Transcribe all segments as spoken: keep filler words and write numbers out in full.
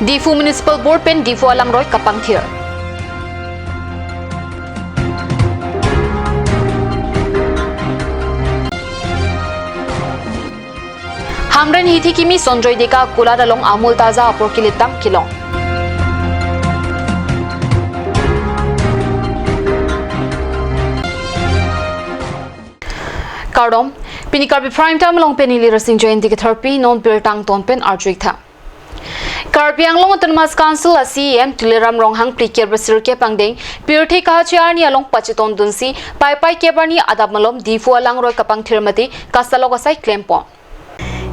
Diphu Municipal Board pen Diphu alangroi kapangthir. Hamren hithi kimi Sanjoy Deka akulat along Amul Taza apor kelitang kelong. Kardom, pini Karbi Prime Time along pen neli Rasing Jayanti ketherpi, non birta angton pen arju-ik tha. Karbi Anglong Autonomous Council a CEM Tuliram Ronghang phlikep ra sirkep angdeng pirthe kahachi arni along pachetongdunsi paipai kep arni adap malom Diphu alangroi kapangthir mate kasalok asai klempon.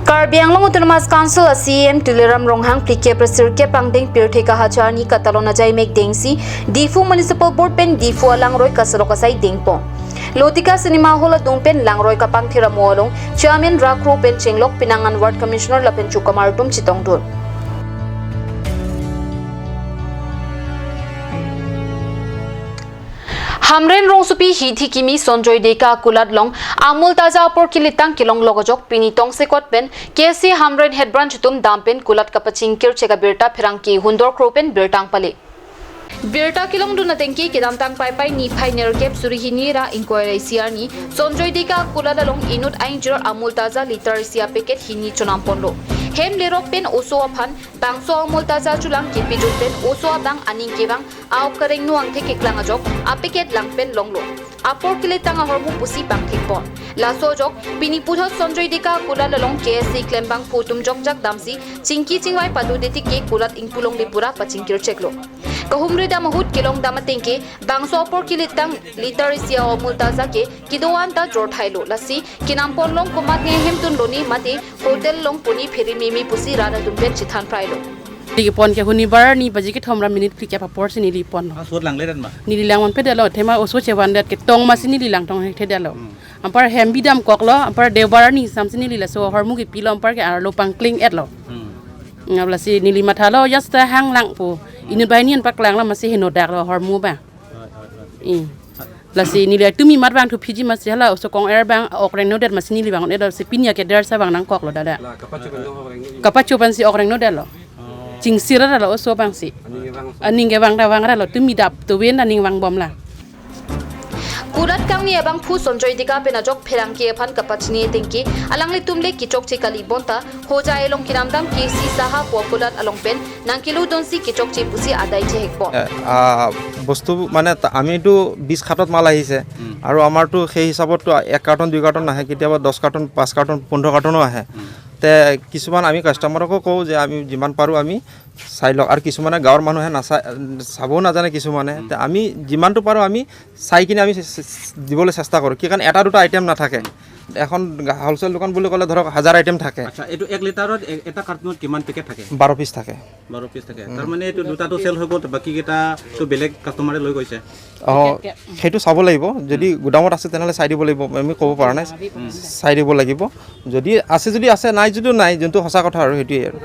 Karbi Anglong Autonomous Council a CEM Tuliram Ronghang phlikep ra sirkep angdeng pirthe kahachi arni katalon ajai mek dengsi Diphu Municipal Board pen Diphu alangroi kasalok asai dengpon. Lotika Cinema Hall adung pen langroi kapangthir amo along Chairman Rakro pen chenglok penang an Ward Commissioner lapen chukamar atum chetongdun. Hamren rongsopi hithi kimi Sanjoy Deka akulat along Amul Taza apor kelitang kelong lok ajok pini tongsekot pen KSA Hamren Head Branch atum dam pen kulat kapachingkir chek abirta pherangke Hundor Kro pen birta pale. Birta kelongdun atengke kedamtang paipai niphai nerkep suri hini ra ingkoi ra isi arni Sanjoy Deka akulat along inut aingjir Amul Taza litre isi apacket hini chonamponlo. Hem lerok pen oso aphan bangso Amul Taza chulang kepijun pen oso abang aning kevang a-ok karengno angthek keklang ajok apacket lang pen longlo. Apor kelitang ahormu pusi bang thekpon. Laso ajok pini puthot Sanjoy Deka akulat along KSA klembangphu atum jokjak damsi chingki chingvai pado detike kulat ingpu longle pura pachingkir cheklo. Kahumri dam ahut kelong dam atengke bangso apor kelitang litre isi a-Amul Taza ke kedo-an ta jor thailo, lasi kenamponlong komatne hemtun lone mate hotel long poni pheri meme pusi rat atum pen chethan prailo. Neli pon ke hunibar ni baji kethom ra minute phlikep apor si neli pon. Ah, sot langle dan ma? Neli langponpe detlo, athema oso chevandet ketong masi neli langtong hekthedet lo. Hmm. Anpar hem bidam koklo, anpar Deobar ni samsi neli laso ahormu kepilo, anpar ke arlo pangkling-etlo. Hmm. Ngap lasi neli mathalo just hang lang pu. Inut banghini an paklanglo masi henodaklo ahormu abang. Hoi, hoi, hoi. I. Lasi neli tumi mat abang thu phiji masi hala oso kong-er abang ok rengnodet masi neli bang-un-etlo, si pini ake dersa abang nangkoklo dada. La, kapacho pen lo, ok rengno. Kapacho pensi ok rengnodetlo. Oh. Chingsir detlo oso abangsi. Aning kevang oso. Aning kevang ta vang detlo, tumi dap toven aning vangbomlo. Kulat kangni abangphu Sanjoy Deka pen ajok pherangke aphan kapachini atengke alanglitum le kechokche kali bonta Hojai along kedamtang KC Saha pu akulat along pen nangkelodunsi kechokche pusi adai chehekpon. এ, আ, বস্তু মানে তা-, আমিতো বিশ খাটত মাল আহিছে। উম। আৰু আমাৰতো সেই হিচাপততো এক কাৰ্টন, দুই কাৰ্টন নাহে, কেতিয়াবা দহ কাৰ্টন, পাঁচ কাৰ্টন, পোন্ধৰ কাৰ্টনো আহে। উম। তে কিছুমান আমি কাষ্টমাৰকো কওঁ যে আমি যিমান পাৰোঁ আমি চাই লওক। আৰু কিছুমানে গাঁৱৰ মানুহে নাচায়, চাবও নাজানে কিছুমানে। উম। তে আমি যিমানটো পাৰোঁ আমি চাই কিনে আমি চে-, চে-, দিবলৈ চেষ্টা কৰোঁ। কি কাৰণে এটা দুটা আইটেম নাথাকে। উম। এখন গা-, হ'লচেল দোকান বুলি ক'লে ধৰক হাজাৰ আইটেম থাকে। আচ্ছা, এইটো এক লিটাৰত এ-, এটা কাৰ্টুনত কিমান পেকেট থাকে? বাৰ পিচ থাকে। বাৰ পিচ থাকে। উম। তাৰমানে এইটো দুটাটো চেল হৈ গ'ল, বাকী কেইটাটো বেলেগ কাষ্টমাৰে লৈ গৈছে? অ, পেকেট, পেকেট। সেইটো চাব লাগিব। যদি উম। গুদামত আছে, তেনেহ'লে চাই দিব লাগিব, আমি ক'ব পৰা নাই। উম। চাই দিব লাগিব। যদি আছে, যদি আছে, নাই যদিও নাই, যোনটো সঁচা কথা আৰু সেইটোৱে আৰু।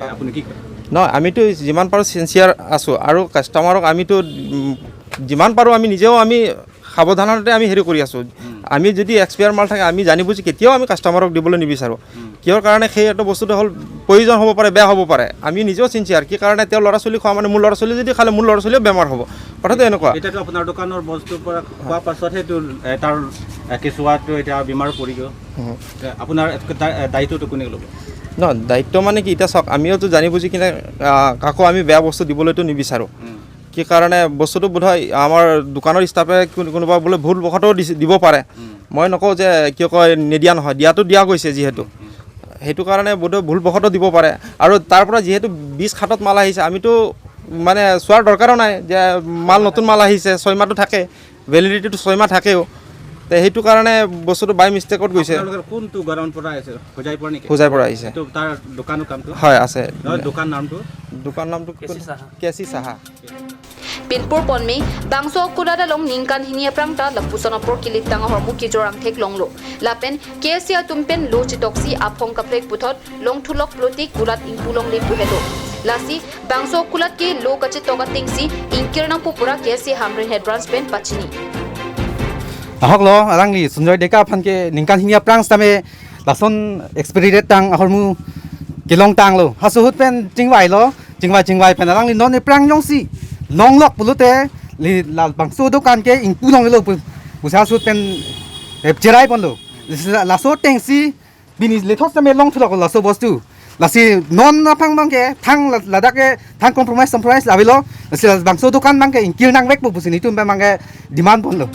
এ, আপুনি কি কয়? নহয়, আমিতো যিমান পাৰোঁ ছিনচিয়াৰ আছোঁ আৰু কাষ্টমাৰক আমিতো, উম, যিমান পাৰোঁ আমি নিজেও আমি সাৱধানতে আমি হেৰি কৰি আছোঁ। উম। আমি যদি এক্সপায়াৰ মাল থাকে, আমি জানি বুজি কেতিয়াও আমি কাষ্টমাৰক দিবলৈ নিবিচাৰোঁ। উম। কিহৰ কাৰণে সেই এটা বস্তুটো হ'ল, প্ৰয়োজন হ'ব পাৰে, বেয়া হ'ব পাৰে। আমি নিজেও ছিনচিয়াৰ। কি কাৰণে তেওঁৰ ল'ৰা ছোৱালী খোৱা মানে মোৰ ল'ৰা ছোৱালী যদি খালে মোৰ ল'ৰা ছোৱালীও বেমাৰ হ'ব। কথাটো এনেকুৱা। এতিয়াতো আপোনাৰ দোকানৰ বস্তু পৰা খোৱাৰ পাছতহে তো, এ, তাৰ, এ, কেঁচুৱাটো এতিয়া বেমাৰ পৰি গ'ল। উম। এ, আপোনাৰ এটা দা-, এ, দায়িত্বটো কোনে ল'ব? ন, দায়িত্ব মানে কি, এতিয়া চাওক, আমিওতো জানি বুজি কিনে, আ, কাকো আমি বেয়া বস্তু দিবলৈতো নিবিচাৰোঁ। উম। কি কাৰণে বস্তুটো বোধহয় আমাৰ দোকানৰ ষ্টাফে কোন-, কোনোবা বোলে ভুলবশতঃ দিছে, দিব পাৰে। উম। মই নকওঁ যে কিয় কয় নিদিয়া নহয়, দিয়াতো দিয়া গৈছে যিহেতু। উম, উম। সেইটো কাৰণে বোধহয় ভুলবশতঃ দিব পাৰে। আৰু তাৰ পৰা যিহেতু বিশ খাটত মাল আহিছে, আমিতো মানে চোৱাৰ দৰকাৰো নাই যে মাল, নতুন মাল আহিছে, ছয় মাহটো থাকে, ভেলিডিটিটো ছয় মাহ থাকেও। তে সেইটো কাৰণে বস্তুটো বাই মিষ্টেকত গৈছে। আপোনালোকৰ কোনটো গাঁৱৰ পৰা আহিছে? হোজাইৰ পৰা নেকি? হোজাইৰ পৰা আহিছে। এইটো তাৰ দোকানৰ কামটো? হয়, আছে। নহয়, দোকান নামটো? দোকান নামটো কে চি কোন? চাহা। কে চি চাহা। Pinpur ponme, bangso akulat along ningkan hini aphrang ta lapuson apor kelitang ahormu kejor angthek longlo. Lapen KSA atum pen lo chetoksi aphong kaprek puthot longthulok pulote kulat ingpu longle pu helo. Lasi bangso akulat ke lo kachetok atengsi ingkir nangpo pura KSA Hamren Head Branch pen pachini. Ahok lo, alangli Sanjoy Deka aphan ke ningkan hini aphrang sitame lason expiry date tang ahormu kelongtanglo. Haso ahut pen chingvailo, Chingvai chingvai pen alangli non ephrang jongsi longlok pulote, li labangso dokan ke ingpu longlelo pu, pusi asut pen, eh, cherai ponlo. Lasi la-, laso atengsi pini lethot seme longthulo laso bostu. Lasi non aphan abangke thang la-, ladak ke thang compromise, compromise avelo. Lasi labangso dokan abangke ingkir nangvekpo pusi nelitum abangke demand ponlo.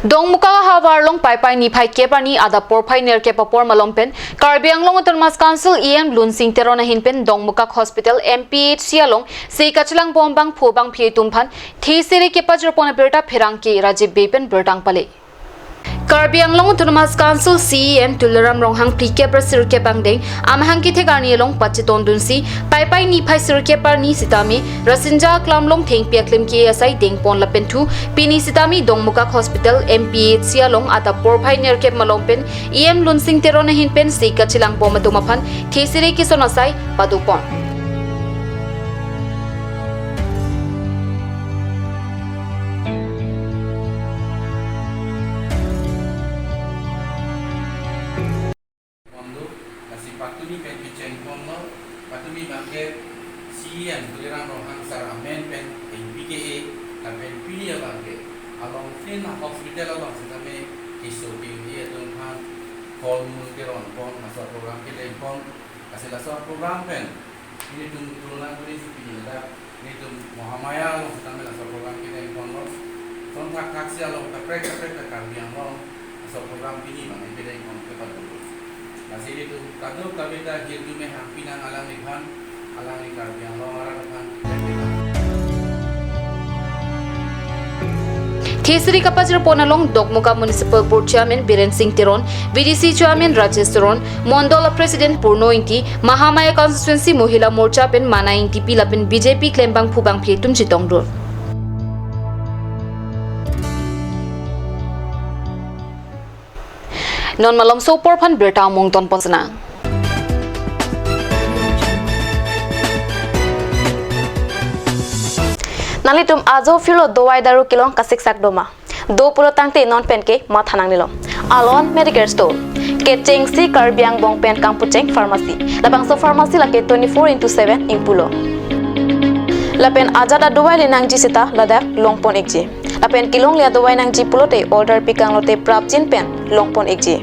Dongmuka ahavar along Paipai niphai kep arni adap porphai nerkep apor malom pen Karbi Anglong Autonomous Council E M Lunsing Teron ahin pen Dongmukak Hospital M P H C alongsi kachelangpon abangphu abangphi atum aphan thesere kepajirpon abirta pherangke Rajiv Bey pen birta nangpale. Karbi Anglong Autonomous Council C E M Tuliram Ronghang phlikep ra sirkep angdeng amahang kethek arni along pachetongdunsi Paipai niphai sirkep arni sitame Rasinja aklam along thengpi aklem ke-e asai dengpon lapen thu pini sitame Dongmukak Hospital M P H C along adap porphai nerkep malom pen E M Lunsing Teron ahin pensi kachelangpon atum aphan thesere keson asai padopon. Ponlo, lasi patumi pen kechengponlo, patumi abangke C E M Tuliram Ronghang sar amen pen thengpi ke-e, lapen pini abangke along phin hospital along sitame keso ke-e atum aphan kolmul keronpon, laso program kedengpon, lasi laso program pen nelitum tulona kuri si pini ladak nelitum Mahamaya along sitame laso program kedengponlo. Son thakthak si along kaprek kaprek ta Karbi Anglong laso program pini abang kedengpon kepadu. Lasi nelitum kadokave ta hirjume hangpi nang alangliphan, alangli Karbi Anglong arat aphan. Thesere kapajirpon along Dongmukak Municipal Board Chairman Biren Singh Teron, V D C Chairman Rajesh Teron, Mondol a President Purno Ingti, Mahamaya Constituency Mohila Morcha pen Mana Ingtipi lapen B J P klembangphu bangphi atum chetongdun. Non malomso apor aphan birta mungton ponsena. Nanglitum ajo phirlo dovai daru kelong kasiksak doma. Do pulo tangte non penke matha nangnelo. Alon Medicare Store. Kechengsi Karbi angbong pen kangpucheng pharmacy. Labangso pharmacy lake twenty-four into seven ingpulo. Lapen ajat adovai le nangji sita ladak longpon ikji. Lapen kelongle adovai nangji pulote order pikanglote prapjin pen longpon ikji.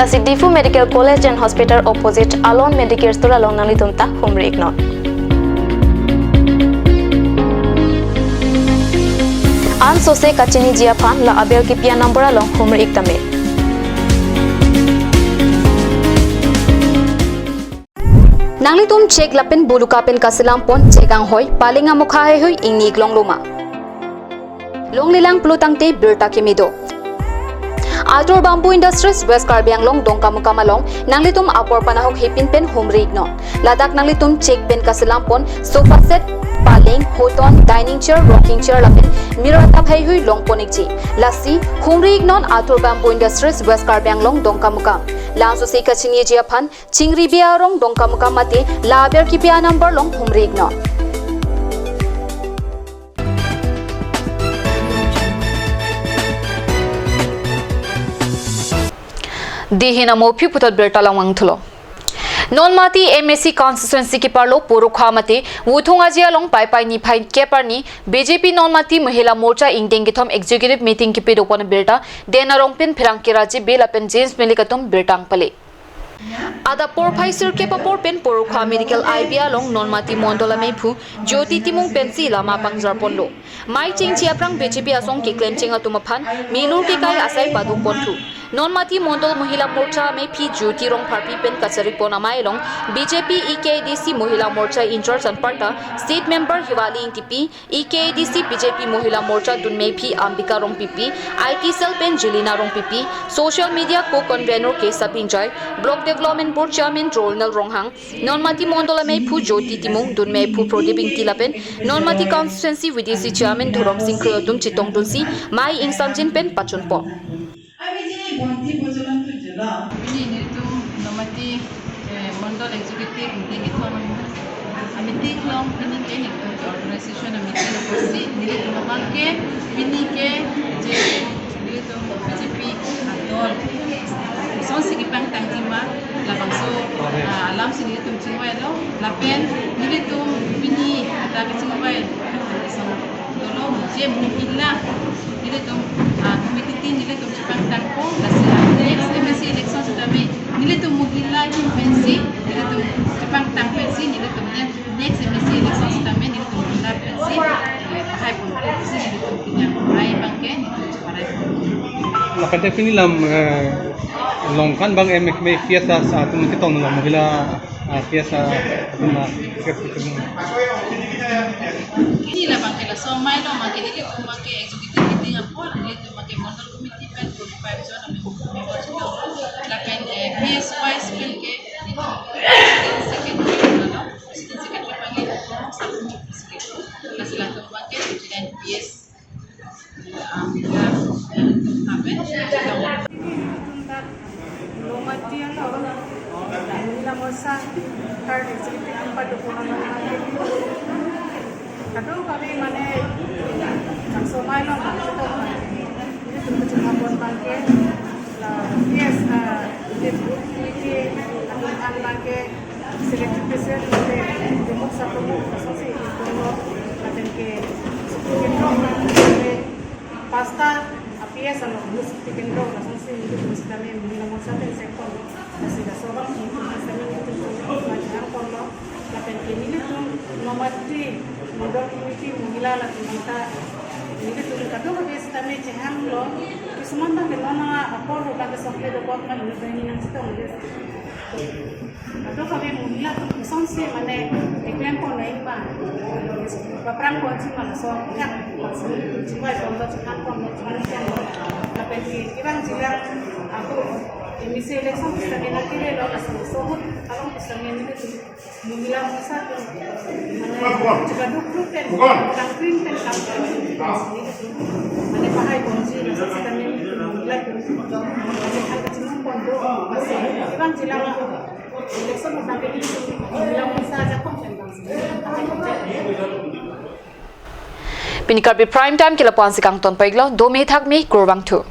Lasi Diphu Medical College and Hospital opposite Alon Medicare Store along nanglitum ta humri iknon. Ansose kachiniji aphan la aber kipi a-number along humri ik tame. Nanglitum chek lapen buluka pen kaselam pon chek anghoi paleng amokha heihui ingni ik longloma. Longlelang pulo tangte birta keme do. Altor Bamboo Industries West Karbi Anglong Dongkamukam along nanglitum apor panahok hepin pen humri iknon. Ladak nanglitum chek pen kaselam pon sofa set, paleng, hoton, dining chair, rocking chair lapen mirror tap heihui longpon ikji. Lasi humri iknon Altor Bamboo Industries West Karbi Anglong Dongkamukam. La ansose kachiniji aphan Chingribi arong Dongkamukam mate la aber kipi a-number along humri iknon. Dei hin amo aphi puthot birta langvang thulo. Non mati M A C constituency keparlo Porukha mate Wuthung Aji along Paipai niphai kep arni B J P non mati Mohila Morcha ingdeng kethom executive meeting kepidopon birta Den Arong pen pherangke Rajiv Bey lapen James Milik atum birta nangpale. Adap porphai sirkep apor pen Porukha Medical I B along non mati mondol ameiphu Jyoti Timung pensi lama pangjarponlo. Mei chengche aphrang B J P asong keklemcheng atum aphan milur kekai asai paduponthu. Non mati mondol Mohila Morcha ameiphi Jyoti Rongpharpi pen kacharipon amei along B J P E K A D C Mohila Morcha in-charge anparta State Member Hivali Ingtipi, E K A D C B J P Mohila Morcha dunmeiphi Ambika Rongpipi, I T cell pen Jelina Rongpipi, social media co-convenor Kesab Binjai, Block Development Board Chairman Ronald Ronghang, non mati mondol ameiphu Jyoti Timung, dunmeiphu Prodip Ingti lapen non mati constituency V D C Chairman Dhorom Sing Kro atum chetongdunsi mei ingsanjin pen pachunpo. Abidi bonti bojolan tu jela. Pini nelitum non mati, eh, Mondol Executive ingdeng kethom A meeting along pini ke nelitum organization a meeting apotsi nelitum abang ke pini ke je nelitum B J P adol asonsi kepangtangji ma labangso, ah, alamsi nelitum chingvailo lapen nelitum pini ta kachingvai asong dolo je mohila nelitum, ah, committee tin nelitum chepangtangpo, lasi, ah, next M A C election setame nelitum mohila ahin pensi nelitum chepangtang pensi nelitum ne- next M A C election setame nelitum mohila pensi, eh, pahai pon pensi nelitum pini abang ke nelitum cheparai pon. Lapen te pini lam, eh, Longkan abang M F M P S a, sa atum ketong la mohila, ah, P S a atum la. Pini labang ke laso amei along abang ke nelitum abang ke executive meeting apor nelitum abang ke mandal committee pen forty-five jon ami member chedok. Lapen, eh, P S wise pen ke nelitum president secretary lo, president secretary abang ke Sapmo secretary. Lasi latum abang ke president P S. Longmati along Mahila Morcha third executive member do pura nang mati. Kadokave mane laso amei along mane nelitum kachinghon abang ke la P S, ah, executive committee atum an abang ke Secretary President, Pramukh Saprabhu, lasonsi itum lo, lapen ke Shakti Kendro, pasta, ah, P S along, Shakti Kendro, lasonsi itum setame, Mahila Morcha pen sekpon lo, lasi laso abang itum setame itum lo, lapen ke nelitum Longmati Mandal Committee, Mahila lapen mata, nelitum kadokave setame chehang lo, kisuman abang ke non apor lo, abang ke sokle dokok ma, nelitum nangchetong lo. Kadokave Mahila atum kosonsi mane keklem pon nangji ma, paprang ponji ma laso aputhak, laso chingvai pon lo, chingvai pon lo, chingvai pon lo. Lapen ke kevangji lang ako M A C election pusitame nangkele lo, laso ahut along pusitame nelitum Mahila Morcha atum mane chekaduk duk pen, kangkring pen, kangkring pen, mane pahai ponji, laso setame Mahila atum mane hal kachinghon pon do, lasi kevangji lang ako election ahut nangkele Mahila Morcha ajakong pen bang. Pini Karbi Prime Time ke lapu-ansi kangton pon-iklo, dome thakme, kurvangthu.